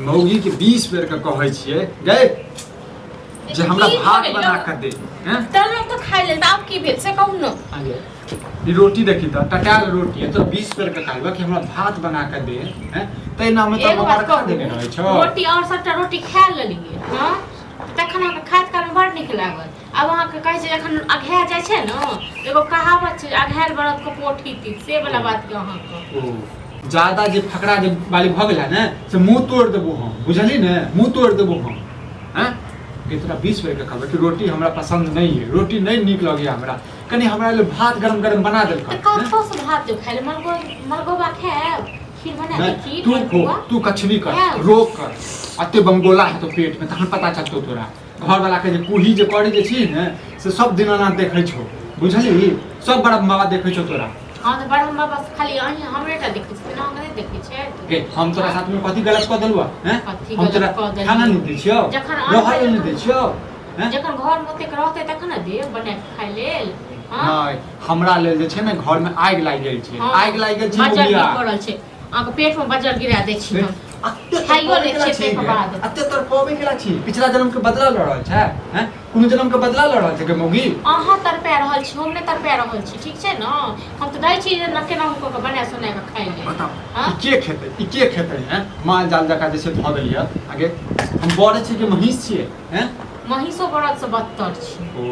मौगी के 20 बेर के कहै छियै गै जे हमरा की भऽ भात गेल बना यौ? के दे हैं तललहुँ तऽ खाइ लेल तऽ आब की भेल से कहू ने। आगे ई रोटी देखी तऽ टटायल रोटी है तो 20 बेर के कहलबा कि हमरा भात बना के दे हैं तै नाम में तऽ एगो बात मरखा कहू, देने रहै छौ। रोटी और सबटा रोटी खा लेलियै हँ, तखन अहाँके खाइत कालमे बड़ नीक लागल। आब अहाँके कहै छै जखन अघा जाइ छै ने, एगो कहावत छै अघायल बरदके पोठी तीत, से वाला बात के अहाँके ओ ज्यादा जे फकरा जे वाली भऽ गेला ने से मुंह तोड़ देबो हम, बुझली ने, मुंह तोड़ देबो हम हैं। कि तोरा 20 बेर के कहबै कि रोटी हमरा पसंद नहीं है, रोटी नहीं नीक लगैया हमरा, कनी हमरा लेल भात गरम गरम बना देल कर। तऽ कथो से भात देब खाइ ले? मलगो मलगोबा खायब, खीर बना दे खीर तू खो, मलपुआ। तू कछबी कर, खायब। रोक कर, अते बंगोला है तो पेट में तहन पता चलतो तोरा। घर वाला के जे कुही जे करे जे छी ने से सब दिन अना देखै छौ, बुझली, सब बड़ा बाबा देखै छौ तोरा। हाँ तऽ बड़ा बाबा खाली अहीं हमरे टा देखै छै, अहाँके नहि देखै छै। गे हम तोरा साथ में कथी गलत कऽ देलुआ हैं? कथी हम गलत तोरा कऽ देलियै? खाना नहीं दै छियौ, जखन रहै लए नहि दै छियौ हैं? जखन घर में ओतेक रहतै तखन ने देब बना कऽ खाइ लेल। हाँ? नहि, हमरा लेल जे छै ने घर में आगि लागि गेल छै, हाँ। आगि लागि गेल छै। बजर मौगिया। गिर पड़ल छै, अहाँके पेट में बजर गिरा दै छी हम। अते खाइयो तड़पाबै लै केला छियै छी ताहिके गे? बाद। अते तड़पाबै केला छी? पिछला जन्म के बदला लऽ रहल छै हैं? कोनो जन्म के बदला लऽ रहल छै गे मौगी? अहाँ तड़पा रहल छी, हम नहि तड़पा रहल छी, ठीक छै ने? हम तऽ दै छी जे केना कऽ कऽ बना सोना कऽ खाइ लेल। बताउ हाँ? ई के खेतै, ई के खेतै हैं? माल जाल जकाँ जे छै धऽ देलियै। आगे हम बड़े छी कि महींस छियै हैं? महींसो बरद से बदतर छी। ओ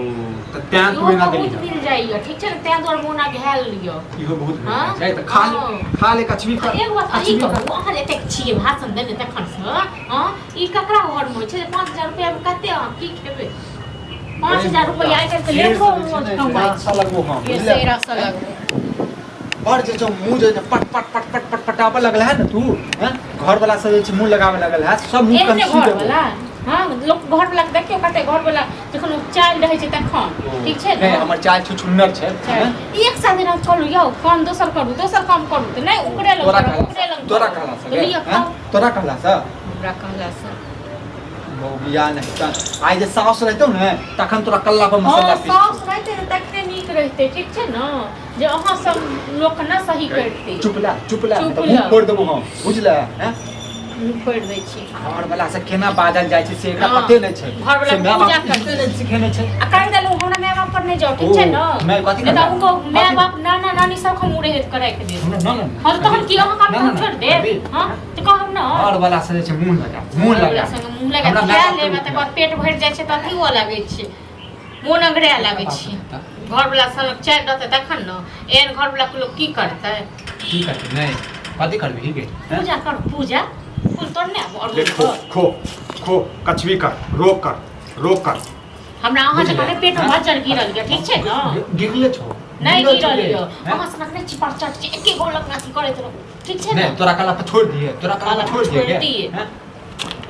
तऽ तैं तू इहो एना बहुत देली। मिल जाइए, ठीक छै ने? तैं दुआरे मोन अघायल लिअ। इहो बहुत मिल हाँ? जाइ छै तऽ खा ले, हाँ। खा ले, कछबी कर, एगो बात अहीं कछबी कर। कहू, अहाँ जे एतेक छियै भाषण देने तखन से, हाँ, ई ककरा घरमे होइ छै जे 5000 रुपैआमे कते अहाँ की खेबै? 5000 रुपैआ आइ काल्हि तऽ लेबरो रोज कमाइ से लगबो हम, छै। बुझलियै? तेरह सए लगबो। बड़ जे छौ मुँह जे पट पट पट पट पट पटाबऽ लगल है ने तू हैं, घर वाला से जे छै मुँह लगाबऽ लगल है सब मुँह एहने कन घर वाला, हाँ, लोक घर वाला के देखियौ कते घर वाला जखन ओ चालि रहै छै तखन ठीक छै ने? नहि, हमर चालि छुछुन्नर छै। चालि। एक साथ दिन हम कहलहुँ यौ काम दोसर करू, दोसर काम करू तऽ नहि, ओकरे लग तोरा करू, कहला ओकरे लग तोरा करू। कहला से तऽ गे, लिअ हैं? खाउ। तोरा कहला से हमरा कहला से। मौगिया नहि तऽ आइ जे साउस रहितौ ने तखन तोरा कल्ला पर मसाला हाँ, पीस। साउस रहितै तऽ तखने नीक रहितै, ठीक छै ने? जे अहाँ सब लोक ने सही करितै। चुप ला, चुप ला, चुप तऽ मुँह ला। फोड़ि देबो हम, बुझले हैं? मुँह फोड़ि दै छी। घर वाला से केना बाजल जाइ छै से एकरा हाँ। पते नहि छै। घर वाला से माय पूजा बाप करै। ई नहि सिखेने छै। आ कहि देलहुँ हमरा माय बाप पर नहि जाउ, ठीक छै ने? ओ, माय कथी नहि तऽ करबै? हुनको माय कथी? बाप नाना नानी सब हम उड़े हेत कराय के देब। ना ना ना। हाँ तऽ तहन की अहाँ काम ना, हम ना, छोड़ि देब? अभी। हाँ तऽ कहब ने। घर वाला से जे छै मुँह लगा, मुँह घरवला लगा। संगे मुँह लगा हमरा खा माय बाप लेब, के तकर बाद पेट भरि जाइ छै तऽ अथी हुअ लागै छै, मोन अगराए लागै छै। घरवला संग चैन रहतै तखन ने। एहन घरवला के लोक की करतै? की करतै? नहि, कथी करबही गे? हैं? पूजा करू, पूजा। फूल तोड़ने आबू और ले खो, खो, खो, कछबी कर, रोक कर, रोक कर। हमरा अहाँ बुझलियै? जकाँ नहि पेट में बजर गिरल यऽ, ठीक छै ने? गिरले छौ। नहि गिरल छौ गिरल गे, यऽ। हैं? अहाँ सनक नहि चिपड़ चट छै, एके गो लग अथी करैत रहू, ठीक छै ने? नहि, तोरा कहला पर छोड़ि दिए, तोरा कहला पर छोड़ि दिए छोड़ि गे, दिए। हैं?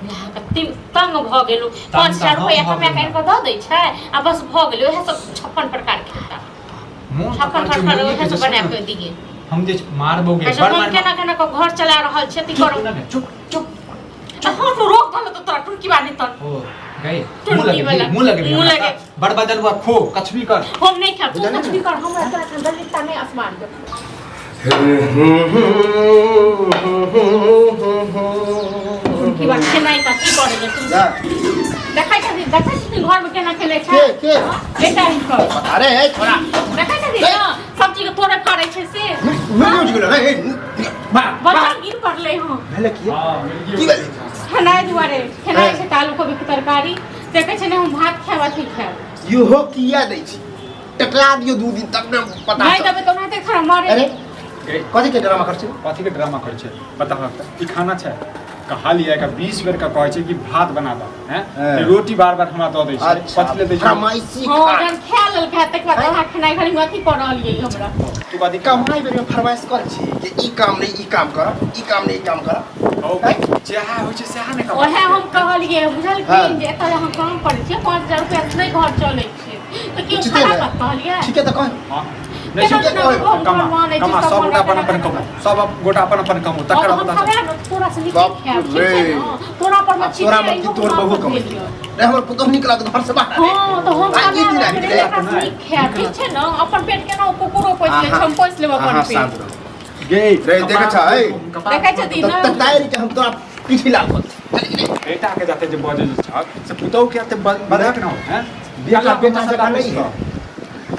लए कते तंग भऽ गेलहुँ। 5000 तऽ रुपैआ हम भऽ कमा कऽ आनि कऽ दऽ दै छै आ बस भऽ गेलै, उएह सब 56 प्रकार के हेता। मोन तऽ 56 करै छै प्रकार मुर्गी उएह के सब जे छै बना ने, कऽ दियै। हम जे मारबो गे, अच्छा, बड़ हम मार। केना केना कऽ घर चला रहल छी, अथी चुप करू। ना गे, चुप, चुप। आ हम तो रोक देलहुँ तऽ तोरा टुनकी बानी तन। ओ, गई, टुनकी मुँह लगे, वाला। मुँह लगे, मुँह लगे। बड़ बदल हुआ, खो, कछबी कर। हम नहि खायब, तू बुझलियै ने? कछबी कर, हमरा तोरा एखन दलिता नहि असमान दे। टुनकी बात खेनाइ कथी करै छै तू? जा। देखै छथिन, देखै छथिन घरमे केना खेलै छै? के, के? बेटा हिनकर। अरे, ए, छोड़ा। देखै छथिन ने, सब्जी के तोड़े फाड़ै छै से। मिर्गी उठि गेलो रे, ए, बा, बा। बच्चा गिर पड़लै हँ। भेलै की? की भेलै? खेनाइ दुआरे खेनाइ छै तऽ आलू कोबीके तरकारी से कहै छै ने हम भात खायब अथी खायब। इहो किया दै छी? टकरा दियौ 2 दिन तब ने पता नहि चलत। देबै तऽ ओनाहिते खरा मरे। अरे कथी के ड्रामा करै छै? कथी के ड्रामा करै छै बताह तऽ? ई खाना छै? कहलियै का 20 बेर का कहै छै कि भात बना दऽ हैं, हाँ। ई रोटी बार बार हमरा दऽ दै छै। अच्छा, कथी ले दै छै? फरमाइशी हँ, खा। जहन खा लेलकै तकर बाद अहाँ खेनाइ घड़ी में अथी कऽ रहलियै हमरा। तू कथी कमाइ बेर में फरमाइश करै छी जे ई काम नहि ई काम कर, ई काम नहि ई काम कर। हौ, हैं? जएह होइ छै सएह ने कमाइ ओएह छै। हम कहलियै बुझलखिन हाँ। जे एतऽ अहाँ काम करै छियै, 5000 रुपया से नहि घर चलै छै तऽ केओ उचिते खराब ने। बात कहलियै? ठीके तऽ कह। हँ। नहि, केना ठीके केना कहै। हम कमा, घर मानै छी, कमा, सब सब गोटा अपन हमरा अपन कमो, सब गोटा अपन अपन कमो, हँ, तकर तऽ हम पता खबे ने तोरा से नीक बाप खायब, ठीक छै रे। ने? तोरा पर आब मच्छी तोरा मत की तोहर बहू कमै नहीं, हमर पुतोह निकला तऽ घर से बाहर। हँ तऽ हम आ, ई दिन आबि गेलै। एकरा से नीक खायब, ठीक छै ने? अपन पेट केना कुकुरो पोसि लै छै, हम पोसि लेब अपन अहाँ पेट। शांत रहू। गे रे, देखै छह, ए? कपार देखै छथिन ने? तऽ तारि के हम तोरा पीठी लाल कऽ देतै। चल, चल। बेटा के जाते जे बजे जे छक से पुतहु के एते बदक न हो हैं। बेटा बेटा जकाँ जकाँ नहीं नहीं है।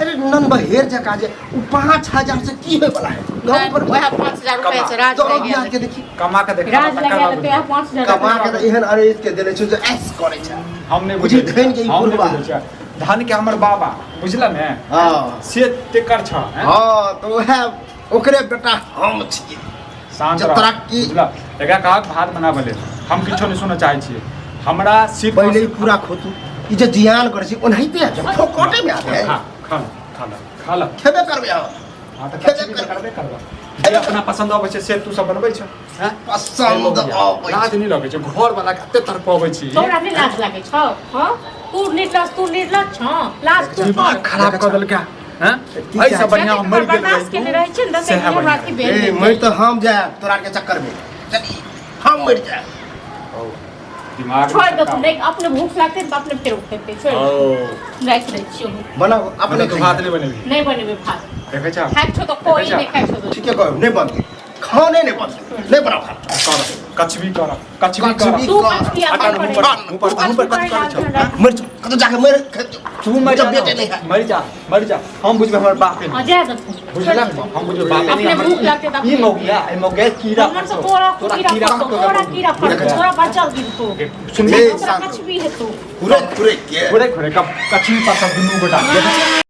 अरे नन बहेर जकाँ जे उ 5000 से की होय वाला है गाँव पर वएह 5000 रुपया से राज तो लागि बिहार गेल। के देखी कमा के देखा राज लगा लेते हैं 5000 कमा के तऽ एहन अरेज के देने छै जे ऐस करै छै। हम नहीं बुझी बुझै धन के ई हम नहीं बुढ़बा। बुझै छियै। धन के हमर बाबा बुझल ने हँ से तेकर छ हैं? हँ तऽ उएह ओकरे बेटा हम छियै। शांत जे रह तोरा की- बुझल। एकरा कहक भात बनाबऽ लेल, हम किछो नहि सुनऽ चाहै छियै। हमरा सिर्फ पहिले ई पूरा खोतू, ई जे जियान करै छी ओनाहिते आबै छै, फोकटे मे आबै है। खा खा खा ल, खा ल। खेबे करबै अहाँ। हाँ, तऽ खेबे कचरी तऽ करबै। करबे करबै। जे अपना पसन्द अबै छै से तू सब बनबै छ हैं? पसन्द अबै लाज छै। नहि लगै छै घर वाला कते तड़पबै छी। तोरा नहि लाज लागै छौ? हँ, तू निर्लज, तू निर्लज छौ, लाज तू दिमाग खराब कऽ देलकै हैं। की एहिसँ चाही? बढ़िआँ हम मरि गेल बर्दाश्त केने रहै छै ने, ततेक सएह हमरा बढ़िआँ। अथी भेल ए हेतै। मरि तऽ हम जायब तोरा आरके चक्कर मे, चली हम मरि जायब। दिमाग छोड़ि दे तू, नहि अपने भूख लागतै तऽ अपने फेर उठेतै। छोड़ि ओ दे, राखि दै छियौ। बनाउ अपने अपने तू भात नहि बनेबही? नहि बनेबै भात। देखै छौ खाइ छौ तऽ कोइ नहि खाइ छौ तऽ ठीके कहू, नहि बनतै खाने, नहि बनतै, नहि बनाउ खाना। कर कछबी, कर कछबी, कर कछबी। तू कछबी हटा अपन मुँह करै। पर, मुँह पर, तू मुँह पर कछबी कथी करै छौ? करै लाज। मरि जाओ कतौ जाके मरि तू मरि जा जब बेटे नहीं है। मरि जा, मरि जा, हम बुझबै हमर बाप हँ, जाय दे तू। बुझल, हम बुझबै बाप। अपने भूख लगतै तऽ ई मौगिया, ई मौगिया कीड़ा हमर से तोरा कीड़ा फसतौ, तोरा कीड़ा फसतौ, तोरा बचल गिरतौ। सुन ए, तोरा शांत। कछबी हेतौ। खुरे खुरे के घुरे घुरे कछबी पर सब दुनू गोटा।